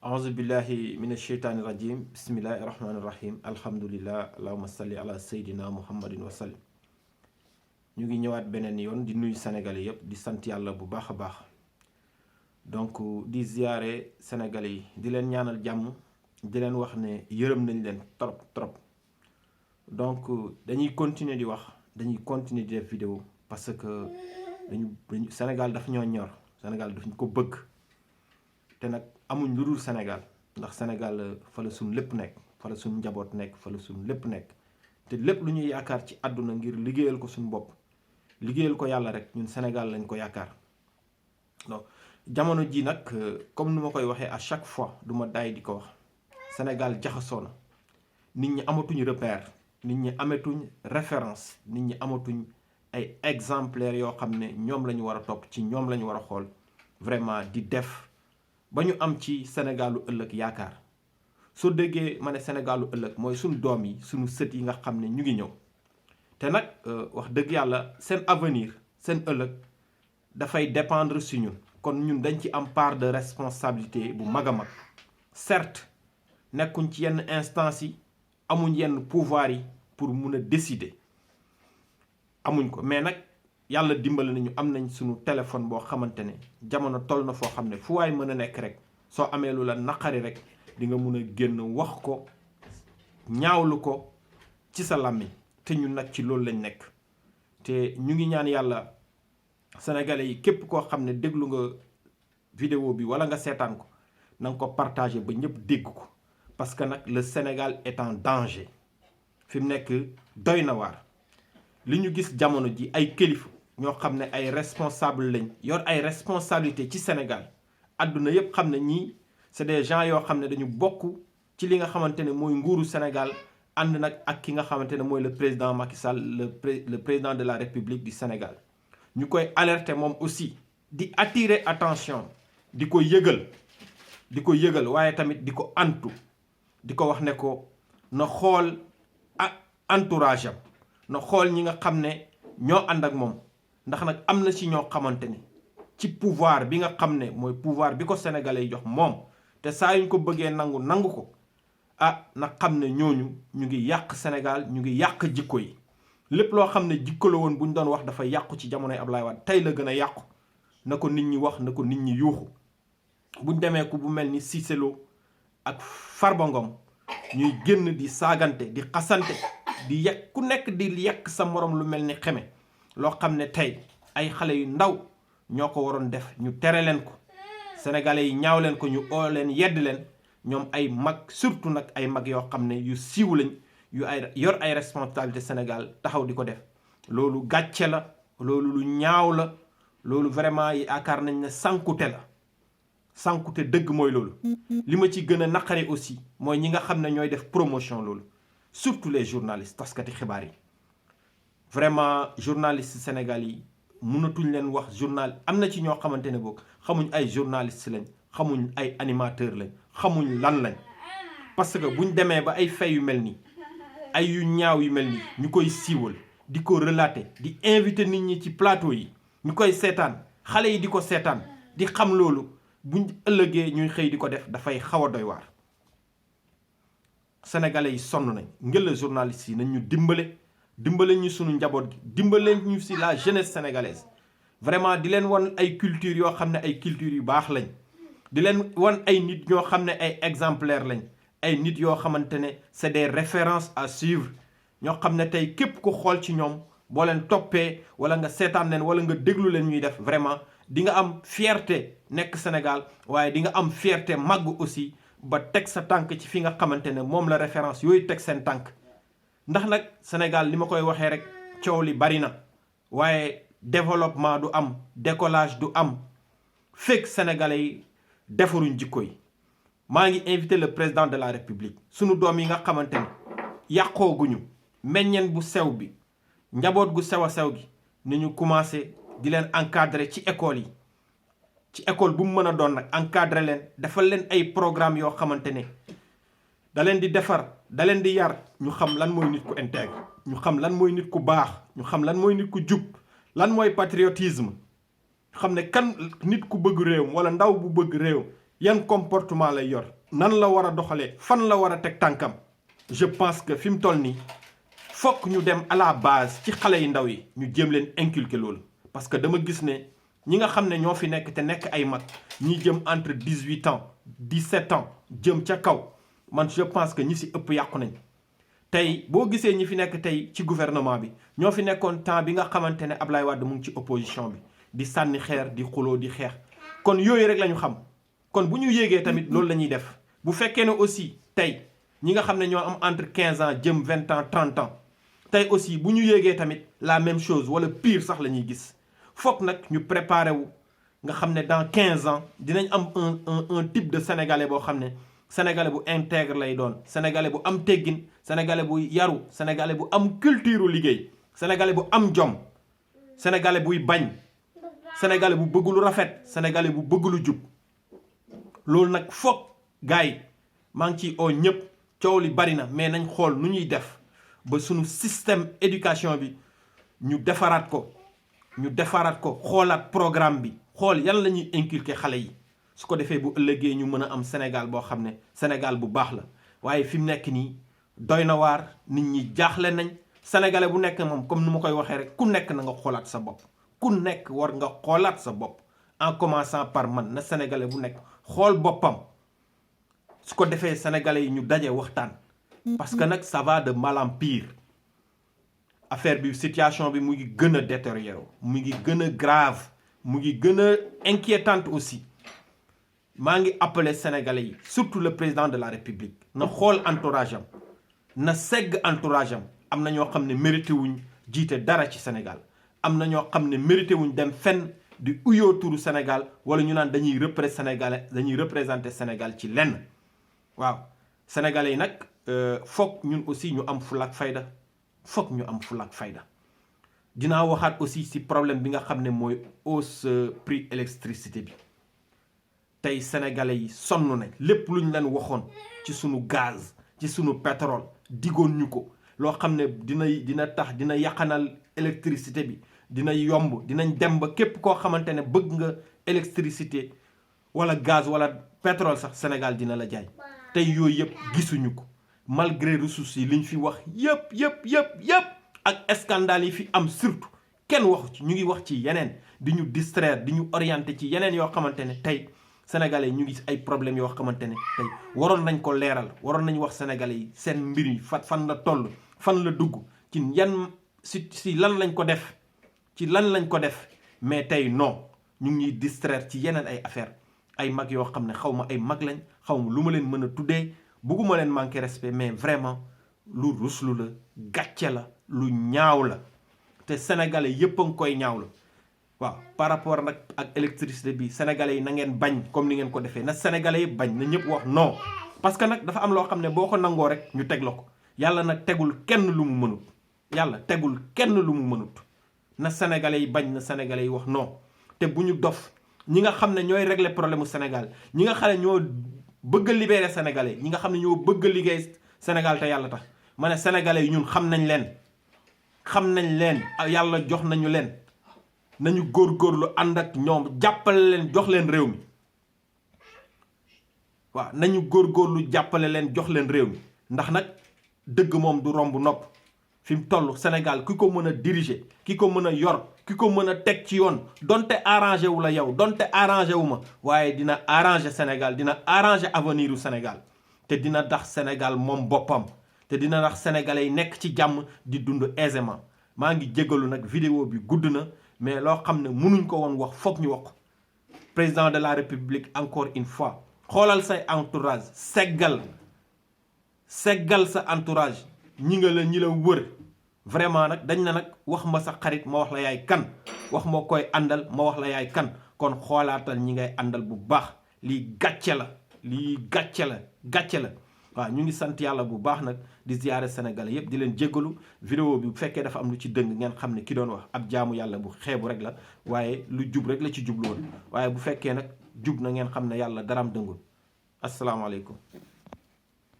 auzu billahi min asheytaani rajim bismillahi rahmaani rahim alhamdulillah allahuma salli ala seydina muhammadin wa sallim. ñu ngi ñëwaat beneen yoon di nuyu sénégalais yépp di sant yàlla bu baax a baax donc di ziyaare sénégalais yi di leen ñaanal jàmm di leen wax ne yërëm nañ leen trop donc dañuy continuer di wax dañuy continuer di def vidéo parce que dañu Sénégal daf ñoo ñor Sénégal daf ñu ko bëgg te nag amuñ lu dul Sénégal ndax Sénégal fa la suñ lépp nekk fa la suñ njaboot nekk fa la suñ lépp nekk te lépp lu ñuy yaakaar ci àdduna ngir liggéeyal ko suñ bopp liggéeyal ko yàlla rek ñun Sénégal lañ ko yaakaar. donc jamono ji nag comme ni ma koy waxee à chaque fois du ma daay di ko wax Sénégal jaxasoo na nit ñi amatuñ repère nit ñi amatuñ référence nit ñi amatuñ ay exemplaires yoo xam ne ñoom la ñu war a topp ci ñoom la ñu war a xool vraiment di def ba ñu am ci Sénégalu ëllëg yaakaar. soo déggee ma ne Sénégalu ëllëg mooy suñu doom yi suñu sët yi nga xam ne ñu ngi ñëw te nag wax dëgg yàlla seen avenir seen ëllëg dafay dépendre si ñun kon ñun dañ ci am part de responsabilité bu mag a mag. certes nekkuñ ci yenn instance yi amuñ yenn pouvoir yi pour mun a décider amuñ ko mais nag yàlla dimbali nañu am nañ suñu téléphone boo xamante ne jamono toll na foo xam ne fu waay mën a nekk rek soo amee lu la naqari rek di nga mun a génn wax ko ñaawlu ko ci sa làmmiñ te ñun nag ci loolu lañ nekk. te ñu ngi ñaan yàlla sénégalais yi képp koo xam ne déglu nga vidéo bi wala nga seetaan ko na nga ko partagé ba ñëpp dégg ko parce que nag le Sénégal est en danger fi mu nekk doy na waar. li ñu gis jamono ji ay kilifa ñoo xam ne ay responsable lañ yor ay responsabilité ci Sénégal àdduna yépp xam ne ñii c'est des gens yoo xam ne dañu bokk ci li nga xamante ne mooy nguuru Sénégal ànd nag ak ki nga xamante ne mooy le président Macky Sall le président de la République du Sénégal. ñu koy alerter moom aussi di attirer attention di ko yëgal waaye tamit di ko antu di ko wax ne ko na xool entourage am na xool ñi nga xam ne ñoo ànd ak moom ndax nag am na ci ñoo xamante ne ci pouvoir bi nga xam ne mooy pouvoir bi ko sénégalais yi jox moom te saa yuñ ko bëggee nangu ko na xam ne ñooñu ñu ngi yàq Sénégal ñu ngi yàq jikko yi. lépp loo xam ne jikko la woon bu ñu doon wax dafa yàqu ci jamonoy Ablaye Wade tey la gën a yàqu na ko nit ñi wax na ko nit ñi yuuxu buñ demee ku bu mel ni Cissé Lo ak Farba Ngom ñuy génn di saagante di xasante di yekk ku nekk di yekk sa morom lu mel ni xeme loo xam ne tey ay xale yu ndaw ñoo ko waroon def ñu tere leen ko sénégalais yi ñaaw leen ko ñu oo leen yedd leen ñoom ay mag surtout nag ay mag yoo xam ne yu siiw lañ yu ay yor ay responsabilité Sénégal taxaw di ko def loolu gàcce la loolu lu ñaaw la loolu vraiment yaakaar nañ ne sankute la sankute dëgg mooy loolu. li ma ci gën a naqari aussi mooy ñi nga xam ne ñooy def promotion loolu surtout les journalistes taskati xibaar yi vraiment journalistes Sénégal yi mënatuñ leen wax journal am na ci ñoo xamante ne boog xamuñ ay journalistes lañ xamuñ ay animateurs lañ xamuñ lan lañ parce que buñ demee ba ay fay yu mel nii ay yu ñaaw yu mel nii ñu koy siiwal di ko relater di inviter nit ñi ci plateau yi ñu koy seetaan xale yi di ko seetaan di xam loolu buñ ëllëgee ñuy xëy di ko def dafay xaw a doy waar. sénégalais yi sonn nañ ngëla journalistes yi nañ ñu dimbale ñu sunu njaboot gi dimbale ñu si la jeunesse sénégalaise vraiment di leen wan ay culture yoo xam ne ay culture yu baax lañ di leen wan ay nit ñoo xam ne ay exemplaires lañ ay nit yoo xamante ne c'est des références à suivre ñoo xam ne tey képp ku xool ci ñoom boo leen toppee wala nga seetaan leen wala nga déglu leen ñuy def vraiment di nga am fierté nekk Sénégal waaye di nga am fierté màgg aussi ba teg sa tànk ci fi nga xamante ne moom la référence yooyu teg seen tànk. ndax nag Sénégal li ma koy waxee rek coow li bari na waaye développement du am décollage du am fekk sénégalais yi defaruñ jikko yi. maa ngi invité le président de la République sunu doom yi nga xamante ne yàqooguñu meññeen bu sew bi njaboot gu sew a sew gi ni ñu commencé di leen encadrer ci école yi ci école bu mu mën a doon nag encadrer leen defal leen ay programme yoo xamante ne da leen di defar da leen di yar ñu xam lan mooy nit ku intègre ñu xam lan mooy nit ku baax ñu xam lan mooy nit ku jub lan mooy patriotisme xam ne kan nit ku bëgg réewam wala ndaw bu bëgg réew yan comportement lay yor nan la war a doxalee fan la war a teg tànkam. Je pense que fi mu toll nii fokk ñu dem à la base ci xale yu ndaw yi ñu jéem leen inculquer loolu. parce que dama gis ne ñi nga xam ne ñoo fi nekk te nekk ay mag ñi jëm entre 18 ans 17 ans jëm ca kaw man je pense que ñi si ëpp yàqu nañ. tey boo gisee ñi fi nekk tey ci gouvernement bi ñoo fi nekkoon temps bi nga xamante ne Ablaye Wade mu ngi ci opposition bi di sànni xeer di xuloo di xeex kon yooyu rek la ñu xam. kon bu ñu yéegee tamit loolu la ñuy def bu fekkee ne aussi tey ñi nga xam ne ñoo am entre 15 ans jëm 20 ans 30 ans tey aussi bu ñu yéegee tamit la même chose wala pire sax la ñuy gis foog nag ñu préparé wu nga xam ne dans 15 ans dinañ am un type de sénégalais boo xam ne sénégalais bu intègre lay doon sénégalais bu am teggin sénégalais bu yaru sénégalais bu am culture liggéey sénégalais bu am jom sénégalais buy bañ sénégalais bu bëgg lu rafet sénégalais bu bëgg lu jub. loolu nag foog gars yi maa ngi ciy oo ñëpp coow li bari na mais nañ xool nu ñuy def ba suñu système éducation bi ñu defaraat ko xoolaat programme bi xool yan la ñuy inculquer xale yi su ko defee bu ëllëgee ñu mën a am Sénégal boo xam ne Sénégal bu baax la. waaye fi mu nekk nii doy na waar nit ñi jaaxle nañ sénégalais bu nekk moom comme ni ma koy waxee rek ku nekk na nga xoolaat sa bopp ku nekk war nga xoolaat sa bopp en commençant par man na sénégalais bu nekk xool boppam su ko defee sénégalais yi ñu daje waxtaan. parce que nag ça va de mal en pire affaire bi situation bi mu ngi gën a détérioré mu ngi gën a grave mu ngi gën a inquiétante aussi. maa ngi appelé sénégalais yi surtout le président de la république na xool entourage am na segg entourage am na ñoo xam ne mérité wuñ jiite dara ci Sénégal am na ñoo xam ne mérité wuñ dem fenn di uyoo turu Sénégal wala ñu naan dañuy représenter Sénégal ci lenn. waaw sénégalais yi nag foog ñun aussi ñu am fulla ak fayda foog ñu am fulla ak fayda. dinaa waxaat aussi ci problème bi nga xam ne mooy hausse prix électricité bi. tey sénégalais yi sonn nañ lépp lu ñu leen waxoon ci sunu gaz ci sunu pétrole digoon ñu ko loo xam ne dina tax dina yàqanal électricité bi dina yomb dinañ dem ba képp koo xamante ne bëgg nga électricité wala gaz wala pétrole sax Sénégal dina la jaay. tey yooyu yëpp gisuñu ko malgré ressources yi liñ fi wax yëpp ak scandale yi fi am surtout kenn waxu ci ñu ngi wax ci yeneen di ñu distraire di ñu orienter ci yeneen yoo xamante ne tey. sénégalais yi ñu ngi ay problèmes yoo xamante ne tey waroon nañ ko leeral waroon nañ wax sénégalais yi seen mbir yi fan la toll fan la dugg ci yan si lan lañ ko def mais tey non ñu ngi ñuy distraire ci yeneen ay affaire ay mag yoo xam ne xaw ma ay mag lañ xaw ma lu ma leen mën a tuddee bugguma leen manquer respect mais vraiment lu ruslu la gàcce la lu ñaaw la te sénégalais yépp a ngi koy ñaaw la. waaw par rapport nag ak électricité bi sénégalais yi na ngeen bañ comme ni ngeen ko defee na sénégalais yi bañ na ñëpp wax non parce que nag dafa am loo xam ne boo ko nangoo rek ñu teg la ko yàlla nag tegul kenn lu mu mënut na sénégalais yi bañ na sénégalais yi wax non te bu ñu dof ñi nga xam ne ñooy régler problème mu Sénégal ñi nga xam ne ñoo bëgg a libérer sénégalais ñi nga xam ne ñoo bëgg a liggéey Sénégal te yàlla tax ma ne sénégalais yi ñun xam nañ leen yàlla jox nañu leen. nañu góorgóorlu ànd ak ñoom jàppale leen jox leen réew mi waaw nañu góorgóorlu jàppale leen jox leen réew mi ndax nag dëgg moom du romb nopp fi mu toll Sénégal ki ko mën a diriger ki ko mën a yor ki ko mën a teg ci yoon donte arrangé wu la yow donte arrangé wu ma waaye dina arrangé Sénégal dina arrangé avenir u Sénégal te dina tax Sénégal moom boppam te dina tax sénégalais yi nekk ci jàmm di dund aisément. maa ngi jégalu nag vidéo bi gudd na mais loo xam ne mënuñ ko woon wax foog ñu wax président de la république encore une fois xoolal say entourage seggal sa entourage ñi la wër vraiment nag dañ na nag wax ma sa xarit ma wax la yaay kan wax ma koy àndal ma wax la yaay kan kon xoolaatal ñi ngay àndal bu baax lii gàcce la waaw ñu ngi sant yàlla bu baax nag di ziyaare Sénégal yépp di leen jéggalu vidéo bi bu fekkee dafa am lu ci dëng ngeen xam ne ki doon wax ab jaamu yàlla bu xeebu rek la waaye lu jub rek la ci jublu woon waaye bu fekkee nag jub na ngeen xam ne yàlla daraam dëngul asalaamaaleykum